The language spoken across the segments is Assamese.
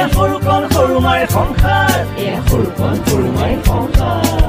এয়া সৰুকণ সৰু মাৰ সংসাৰ, এয়া সৰুকণ সৰু মাৰ সংসাৰ।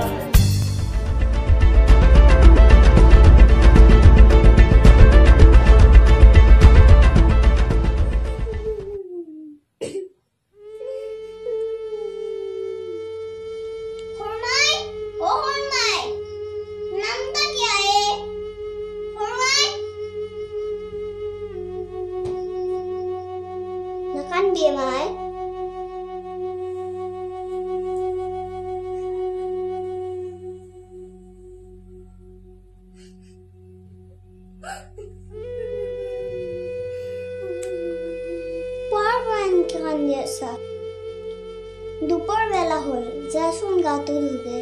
দুপৰ বেলা হ'ল, যাচোন গাটো ধুগে।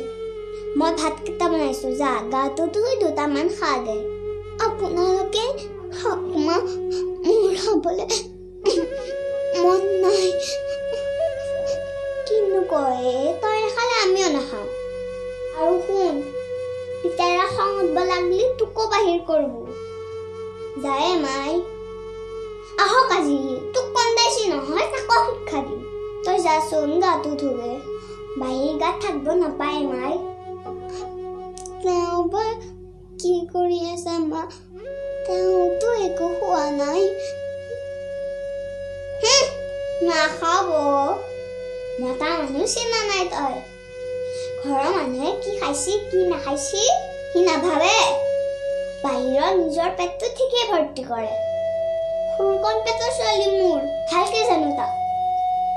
মই ভাতকেইটা বনাইছো, যা গাটো ধুই দুটামান খা দে। আপোনালোকে খাওক মা, মোৰ খাবলৈ মন নাই। কিনো কয়, তই নাখালে আমিও নাখাওঁ। আৰু শুন, পিতাইৰা খং উঠব লাগিলি তোকো বাহিৰ কৰিব। যায় মাই, আহক আজি তোক কন্দাইছি নহয়, তাকো শিক্ষা দিম। তই যাচোন গাটো ধুগে, বাহিৰ গাত থাকিব নাপায় মাই। তেওঁ বা কি কৰি আছে মা, তেওঁতো একো খোৱা নাই। নাখাব, মতা মানুহ চিনা নাই তই। ঘৰৰ মানুহে কি খাইছি কি নাখাইছি সি নাভাবে, বাহিৰত নিজৰ পেটটো ঠিকেই ভৰ্তি কৰে। সৰুকণ পেটৰ ছোৱালী মোৰ, ভালকে জানো তাক।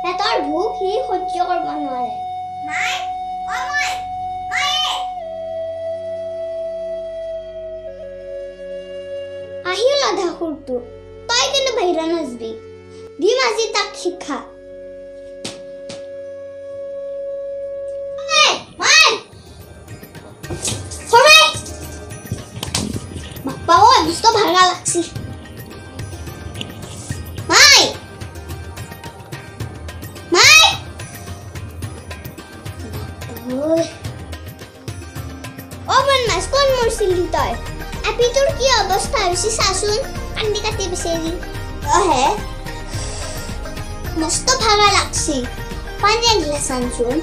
পেটৰ ভোক সি সহ্য কৰিব নোৱাৰে। আহিল আধা সুৰটো, তই কিন্তু বাহিৰত নাচবি। দিম আজি তাক শিক্ষা। বাপ্পা ঐ, মস্ত ভাগা লাগছি। মাই মাই, অ বদমাছ, কোন মৰছিলি তই? আপি তোৰ কি অৱস্থা হৈছে চাচোন, কান্দি কাটি বিচাৰি। অহে মস্ত ভাগা লাগছি, পানী এগিলাচ আনচোন।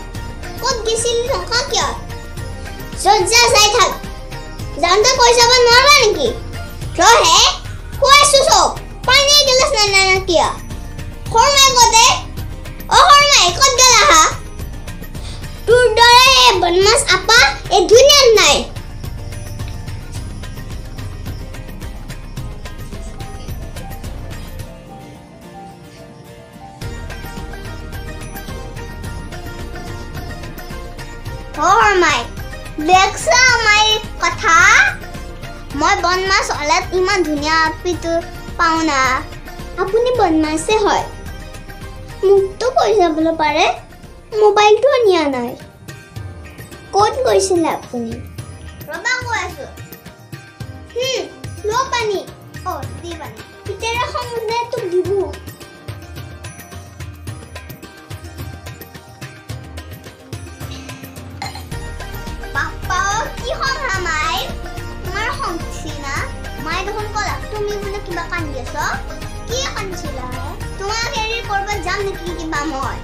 ক'ত গেছিলি নকা কিয়? য'ত যা যাই থাক, যাওঁতে কৈ যাব নোৱাৰা নেকি? ৰহে কৈ আছো চব, পানী এগিলাচ নানা কিয়? সৰুমাই কতে, অ সৰুমাই ক'ত গ'ল আহা? তোৰ দৰে এই বদমাছ আপা এই দুনিয়াত নাই। শৰ্মাই দেখছ আমাৰ কথা, মই বনমাছ হ'লে ইমান ধুনীয়া আপিটো পাওঁ না। আপুনি বদমাছে হয়, মোকতো কৈ যাবলৈ পাৰে, মোবাইলটো নিয়া নাই। ক'ত গৈছিলে আপুনি? ৰবা কৈ আছো। ল পানী, অ দি পানী। পিতেৰে খং উঠিলে তোক দিব। বাপ্পা কি খং হা মাই, তোমাৰ খং উঠিছি না? মায়ে দেখোন ক'লা তুমি বোলে কিবা কান্দি আছ। কি কান্দিছিলা? তোমাক এৰি ক'ৰবাত যাম নেকি কিবা? মই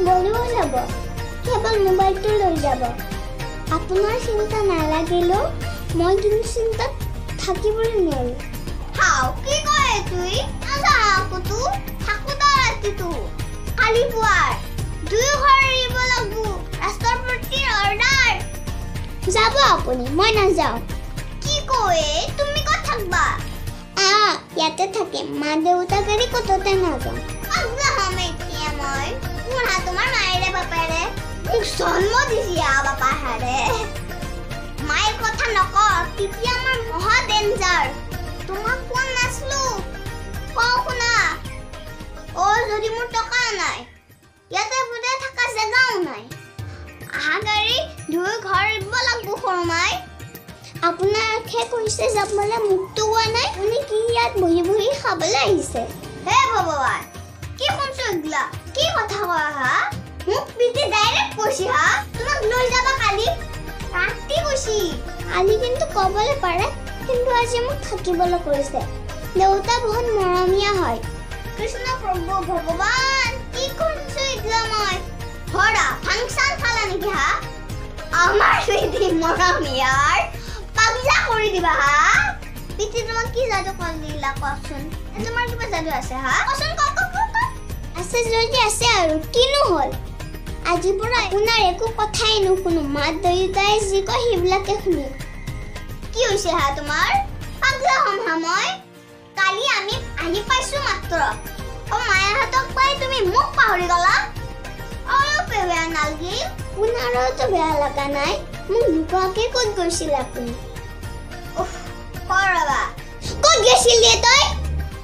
গ'লেও যাব, কেৱল মোবাইলটো লৈ যাব। আপোনাৰ চিন্তা নালাগিলেও মই কিন্তু চিন্তাত থাকিবলৈ নোৱাৰোঁ। হাও কি কয় তুই? নাযাওঁ থাকো তই ৰাতিটো। কালি পুৱাৰ দুয়ো ঘৰ এৰিব লাগব, ৰাষ্ট্ৰপতিৰ অৰ্ডাৰ। যাব আপুনি, মই নাযাওঁ। কি কয় তুমি? ক'ত থাকবা? ইয়াতে থাকিম, মা দেউতাক এৰি ক'ততে নাযাওঁ। হ'ম এতিয়া মই শুনা, তোমাৰ মায়েৰে বাপেৰে মোক জন্ম দিছে বাপাহাৰে। মায়েৰ কথা নক, তেতিয়া মোৰ মহা ডেঞ্জাৰ। তোমাক কোৱা নাছিলো, কওঁ শুনা। অ যদি মোৰ টকা নাই, ইয়াতে বোলে থকা জেগাও নাই, আহা গাড়ী দুয়ো ঘৰ এৰিব লাগব। সৰুমাই আপোনাকহে কৈছে যাবলৈ, মোকতো কোৱা নাই। আপুনি কি ইয়াত বহি বহি খাবলৈ আহিছে? হে ভগৱান, কি শুনছো এইগিলা? কি কথা কোৱা হা? মোক পিটি ডাইৰেক্ট কৈছি হা, তোমাক লৈ যাবা কালি ৰাতি কৈছি। কালি কিন্তু ক'বলৈ পাৰে, কিন্তু আজি মোক থাকিবলৈ কৈছে। দেউতা বহুত মৰমীয়া হয়। কৃষ্ণ প্ৰভু ভগৱান, কি শুনছো আমাৰ পিতি মৰমীয়াৰ পাগলা কৰি দিবা হা। পিতি তোমাক কি যাদু কৰি দিলা কচোন? তোমাৰ কিবা যাদু আছে হা? কচোন ক ক ক। আছে যদি আছে আৰু কিনো হ'ল। আজিৰ পৰা আপোনাৰ একো কথাই নুশুনো, মা দেউতাই যি কয় সেইবিলাকে শুনিম। কি হৈছে হা তোমাৰ? পাগলা হ'ম হা মই? কালি আমি আহি পাইছো মাত্ৰ, অ মায়াহঁতক পাই তুমি মোক পাহৰি গলা। অলপ বেয়া নালাগিল? আপোনাৰোতো বেয়া লগা নাই? মোক নোকোৱাকে ক'ত গৈছিল আপুনি? উফ ৰবা, ক'ত গৈছিল দে তই?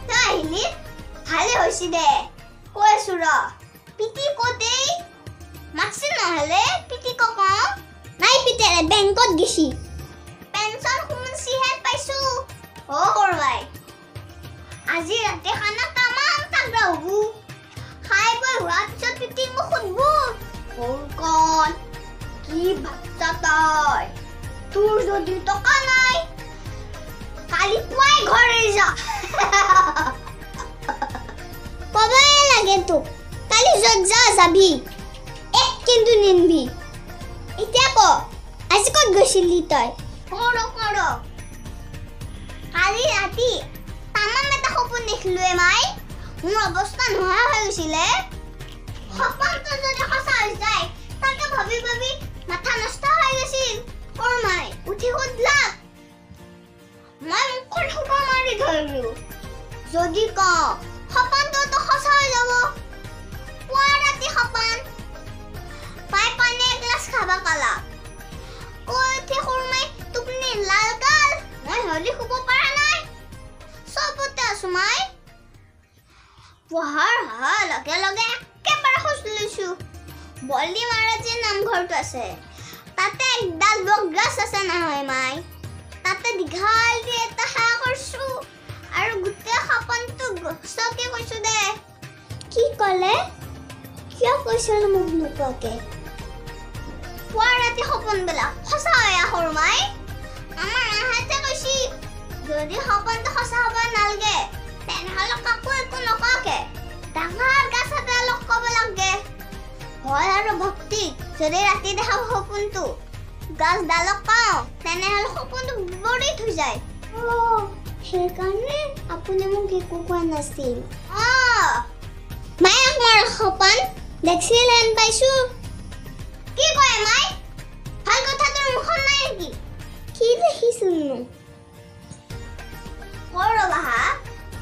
তই আহিলি ভালে হৈছে দে, কৈ আছো ৰ। পিতি ক'তেই মাতছিল নহ'লে পিতি কওঁ নাই, পিতেৰে বেংকত গেছি, পেঞ্চন শুনছিহে পাইছো। অ সৰুৱাই, আজি ৰাতি খানা তামাম তাগৰা হ'ব। খাই বৈ হোৱাৰ পিছত পিতিক মোক সুধব, সৰুকণ কি ভাবছা তই, তোৰ যদি টকা নাই কালি পুৱাই ঘৰ এৰি যা। কবাই লাগে তোক, কালি য'ত যা যাবি, এক কিন্তু নিনবি। এতিয়া ক, আজি ক'ত গৈছিলি তই? কৰ কৰ, কালি ৰাতি তামাম এটা সপোন দেখিলোৱে মাই, মোৰ অৱস্থা নোহোৱা হৈ গৈছিলে। সপোনটো যদি সঁচা হৈ যায় তাকে ভাবি ভাবি মাথা নষ্ট হৈ গৈছিল। কৰ মাই উঠি সুধলাক, মই মুখখন সোপা মাৰি ধৰিলো। যদি কওঁ সপোনটোতো সঁচা হৈ যাব। পুৱা ৰাতি সপোন পাই পানী এগিলাচ খাবা কালা, কৈ উঠি সৰুমাই টোপনি লাল কাল, মই হলি শুব পৰা নাই, চবতে আছো মাই। পোহাৰ হোৱাৰ লগে লগে একেবাৰে খোজ লৈছো। বলি মাৰা যে নামঘৰটো আছে তাতে একডাল বক গছ আছে নহয় মাই, তাতে দীঘল দি এটা সেৱা কৰিছো আৰু গোটেই সপোনটো গছকে কৈছো দে। কি ক'লে? কিয় কৈছিল মোক নোকোৱাকে? পুৱা ৰাতি সপোনবিলাক সঁচা হয় সৰু মাই। আমাৰ মাহঁতে কৈছি যদি সপোনটো সঁচা হ'ব নালাগে তেনেহ'লে কাকো একো নকোৱাকে ডাঙৰ গাছ এডালক ক'ব লাগে। ভয় আৰু ভক্তি যদি ৰাতি দেখা সপোনটো গাছডালক পাওঁ তেনেহ'লে সপোনটো বিপৰীত হৈ যায়। অ' সেইকাৰণে আপুনি মোক একো কোৱা নাছিল। অ' মায়াক মোৰ সপোন দেখছিল হেন পাইছো। কি কয় মাই, ভাল কথা তোৰ মুখত নাই নেকি? কি দেখিছিলনো? কৰ ৰবা হা,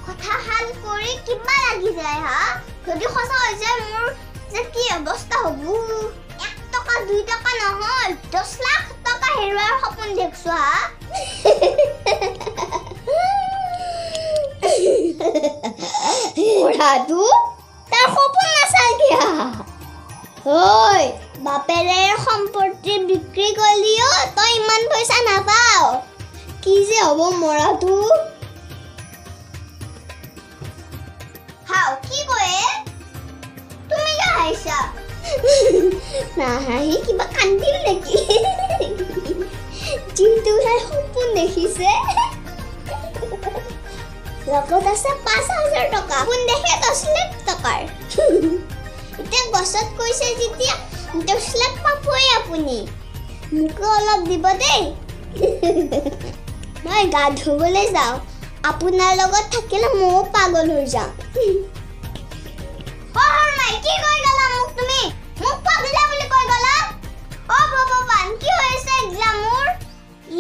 কথা ভাল কৰি কিবা লাগি যায় হা। যদি সঁচা হৈ যায় মোৰ যে কি অৱস্থা হ'ব। 1 টকা 2 টকা নহয়, 10 লাখ টকা হেৰুৱাৰ সপোন দেখছো হা। বুঢ়াটো তাৰ সপোন নাচাল কিয়? ঐ বাপেৰে সম্পত্তি বিক্ৰী কৰিলেও তই ইমান পইচা নাপাও। কি যে হ'ব মৰাটো। হাও কি কয়ে তুমি কিয় হাঁহিছা? নাহাঁহি কিবা কান্দিম নেকি? যিটোহে সপোন দেখিছে, লগত আছে 5000 টকা, সপোন দেখে 10 লাখ টকাৰ। এতিয়া গছত কৈছে যেতিয়া 10 লাখ পাবই আপুনি, মোকো অলপ দিব দেই। মই গা ধুবলৈ যাওঁ, আপোনাৰ লগত থাকিলে ময়ো পাগল হৈ যাম। অ শৰ্মাই কি কৈ গলা মোক তুমি? মোক পাগলা বুলি কৈ গলা? অ ভগৱান, কি হৈছে এইগিলা মোৰ?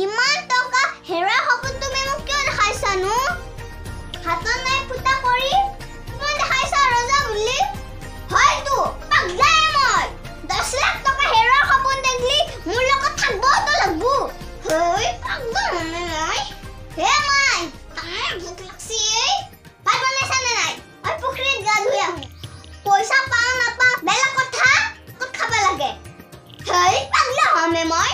ইমান টকা হেৰুৱা সপোন তুমি মোক কিয় দেখাইছানো? হাতত নাই ফুটা কৰি তুমি দেখাইছা ৰজা বুলি? হয়তো পাগলাই মই। 10 লাখ টকা হেৰুৱাৰ সপোন দেখিলি মোৰ লগত থাকবতো লাগব। হৈ পাগল মানে মই। হে মাই, তামাম ভোক লাগছি। ভাত বনাইছা নে নাই? মই পুখুৰীত গা ধুই আহো। পইচা পাওঁ নাপাওঁ বেলেগ কথা, ক'ত খাব লাগে। হেই পাগলা হমে মই।